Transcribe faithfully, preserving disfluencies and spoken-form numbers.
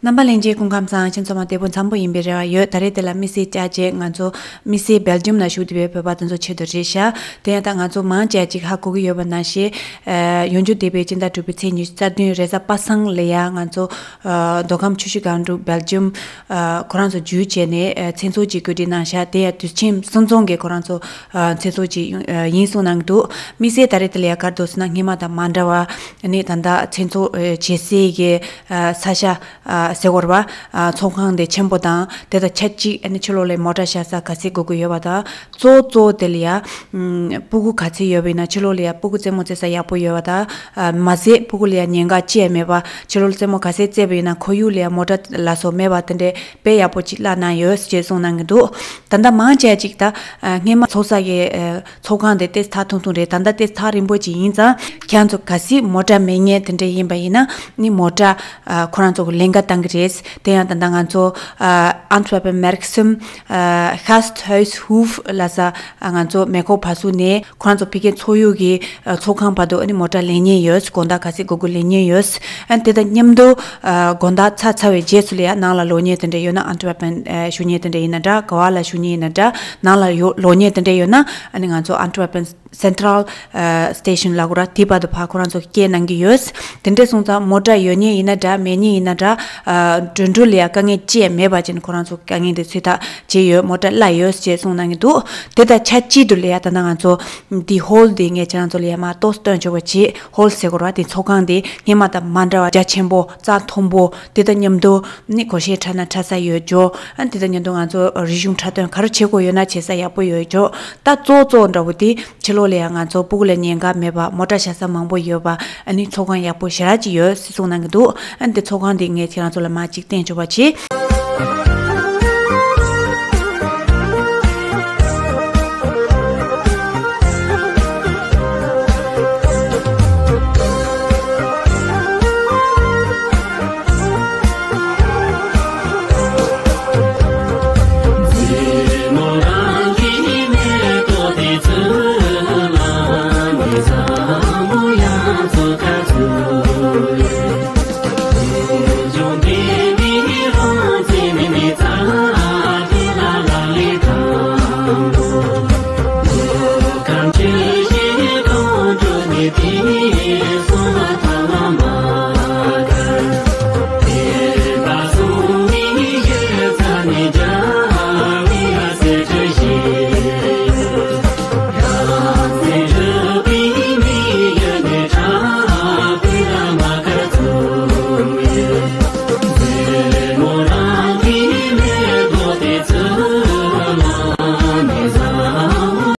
རྣམ་པ་ལྷན་རྒྱས་སྐུ་ཁམས་བཟང་། ཁྱེད་ཚོ་མ་བདེ་པོ་འཚམ་པོ་ཡིན་པའི་རེ་བ་ཡོད། ད་རེས་དེ་ལ་དམིགས་བསལ་བཅར་བྱས་ང་ཚོ་དམིགས་བསལ་སྦེལ་ཇམ་ལ་བཞུགས་བསྡད་པའི་བོད་པ་དེ་ཚོ་ཆེད་དུ་རེད་ཤག་དེ་ཡང་ད་ང་ཚོ་མང་ཆེ་ཅིག་ཧ་གོ་གི་ཡོད་པ་ནང་བཞིན། ཨ། ཡོང་རྒྱུ་འདས་པའི་སྤྱི་ཟླ་དྲུག་པའི་ཚེས་ཉི་ཤུ་རྩ་བདུན་རེས་གཟའ་པ་སངས་ལ་ཡང་ང་ཚོ། ཨ། མདོ་ཁམས་ཆུ་བཞི་སྒང་དྲུག་སྦེལ་ཇམ། ཨ། ཁོ་རང་ཚོ་བརྒྱུད་བྱས་ནས། ཨ། མཚན་ཚོགས་ཅིག་གོ་སྒྲིག་གནང་ཤག་དེ་ཡང་དུས་ཆེན་གསུམ་འཛོམས་ཀྱི་ཁོ་རང་ཚོ། ཨ། མཚན་ཚོགས་ཅིག་ཡིན་གསུངས་གནང་གི་འདུག་དམིགས་བསལ་ད་རེས་དེ་ལ་ཡང་ག་རེ་འདུག་ཟེར་ན། སྔོན་མ་དང་མ་འདྲ་བ་ནི་ད་ལྟ་མཚན་ཚོགས་བྱེད་སའི་གི། ཨ། ས་ཆ། ཨ། ཟེར་དགོས་རེད་པ། ཨ། ཚོགས་ཁང་དེ་ཆེན་པོ་དང་དེ་དང་ཆབས་ཅིག་ཨ་ནི་ཕྱི་ལོགས་ལ་མོ་ཊ་བཞག་ས་ག་ཚད་དགོས་ཀྱི་ཡོད་པ་དང་། གཙོ་བོ་གཙོ་བོ་དེ་ལ་ཡ། ཨམ། སྤུ་གུ་ག་ཚད་ཡོད་པ་ཡིན་ན་ཕྱི་ལོགས་ལ་ཡ་སྤུ་གུ་རྩེད་མོ་རྩེ་ས་ཡག་པོ་ཡོད་པ་དང་། ཨ། མ་ཟད་སྤུ་གུ་ལ་ཡ་ཉེན་ཁ་ཅི་ཡང་མེད་པ། ཕྱི་ལོགས་རྩེད་མོ་ག་ཚད་རྩེས་པ་ཡིན་ན་ཁོར་ཡུག་ལ་ཡ་མོ་ཊ་ལ་སོགས་མེད་པ་དེ་འདྲའི་དཔེ་ཡག་པོ་ཅིག་བརླག་གནང་ཡོད་ཅེས་གསུངས་གནང་གི་འདུག་ད་ལྟ་མང་ཆེ་ཅིག་ད། ཨ། སྔོན་མ་ཚོགས་ས་གི། ཨ། ཚོགས་ཁང་དེ་ཏོག་ཙམ་ཐག་ཐུང་ཐུང་རེད། ད་ལྟ་ཏོག་ཙམ་ཐག་རིང་པོ་ཅིག་ཡིན་ཙང་། ཁྱེད་རང་ཚོ་གལ་སྲིད་མོ་ཊ་མེད་མཁན་དེ་འདྲ་ཡིན་པ་ཡིན་ན་ནི་མོ་ཊ། ཨ། ཁོ་རང་ཚོ་གི་ལེན་ག་བཏང་གི་རེད། དེ་ཡང་ད་ལྟ་ང་ཚོ། ཨ། Antwerpen Merksem། ཨ། Gasthuishof ལབ་ས། ཨ། ང་ཚོ་མེ་འཁོར་བར་གསུམ་ནས་ཁོ་རང་ཚོ་ཕ་གིའི་ཚོགས་ཡུལ་གྱི། ཨ། ཚོགས་ཁང་བར་དུ་ཨ་ནི་མོ་ཊ་ལེན་མཁན་ཡོད། དགོང་དག་གལ་སྲིད་དགོས་དགོས་ལེན་མཁན་ཡོད། ཨ། དེ་དང་མཉམ་དུ། ཨ། དགོང་དག་ཚར་ཚར་བའི་རྗེས་སུ་ལ་ཡ་ནང་ལ་ལོག་མཁན་དེ་འདྲ་ཡོད་ན། Antwerpen། ཨ། བཞུགས་མཁན་དེ་འདྲ་ཡིན་ན་འདྲ། ག་བ་ལ་བཞུགས་མཁན་ཡིན་ན་འདྲ། ནང་ལ་ཡོ་ལོག་མཁན་དེ་འདྲ་ཡོད་ན། ཨ་ནི་ང་ཚོ་Antwerpen Central། ཨ། Station ལབ་དགོས་རེད་པ། དེ་བར་དུ་ཕར་ཁོ་རང་ཚོ་སྐྱེལ་གནང་གི་ཡོད། དེ་འདྲ་སོང་ཙང་མོ་ཊ་ཡོད་མཁན་ཡིན་ན་འདྲ། མེད་མཁན་ཡིན་ན་འདྲ། ཨ། འགྲོ་འགྲུལ་ལ་ཡ་དཀའ་ངལ་ཅི་ཡང་མེད་པ་བྱས་ནས་ཁོ་རང་ཚོ་དཀའ་ངལ་དེ་ཚོད་ལྟ་བྱས་ཡོད། མོ་ཊ་གླ་ཡོད་ཅེས་གསུངས་གནང་གི་འདུག་དེ་དང་ཆབས་ཅིག་ཏུ་ལ་ཡ་ད་ལྟ་ང་ཚོ་འདི་ཧོལ་དེ་ངས་ཁྱེད་རང་ཚོ་ལ་ཡ་མར་ཏོག་ཙམ་སྟོན་ཆོག་པ་བྱེད། ཧོལ་ཟེར་དགོས་རེད་པ། དེ་ཚོགས་ཁང་དེ་སྔོན་མ་དང་མ་འདྲ་བ་རྒྱ་ཆེན་པོ། རྩ་མཐོན་པོ། དེ་དང་མཉམ་དུ་ནི་སྒོར་གཞས་འཁྲབ་ན་འཁྲབ་ས་ཡོད་ཅོག་ཨ། དེ་དང་མཉམ་དུ་ང་ཚོ་རིག་གཞུང་འཁྲབ་སྟོན་ག་རེ་བྱེད་དགོས་ཡོད་ན་བྱེད་ས་ཡག་པོ་ཡོད་ཅོག་ད་གཙོ་གཙོ་འདྲ་བོ་དེ་ཕྱི་ལོགས་ལ་ཡང་ང་ཚོ་སྤུ་གུ་ལ་ཉེན་ཁ་མེད་པ། མོ་ཊ་བཞག་ས་མང་པོ་ཡོད་པ། ཨ་ནི་ཚོགས་ཁང་ཡག་པོ་ཞེ་དྲག་ཅིག་ཡོད་ཟེར་གསུངས་གནང་གི་འདུག་ཨ་ནི་དེ་ཚོགས་ཁང་དེ་ངས་ཁྱེད་རང་ཚོ་ལ་མར་ཅིག་བསྟན་ཆོག་པ་བྱེད།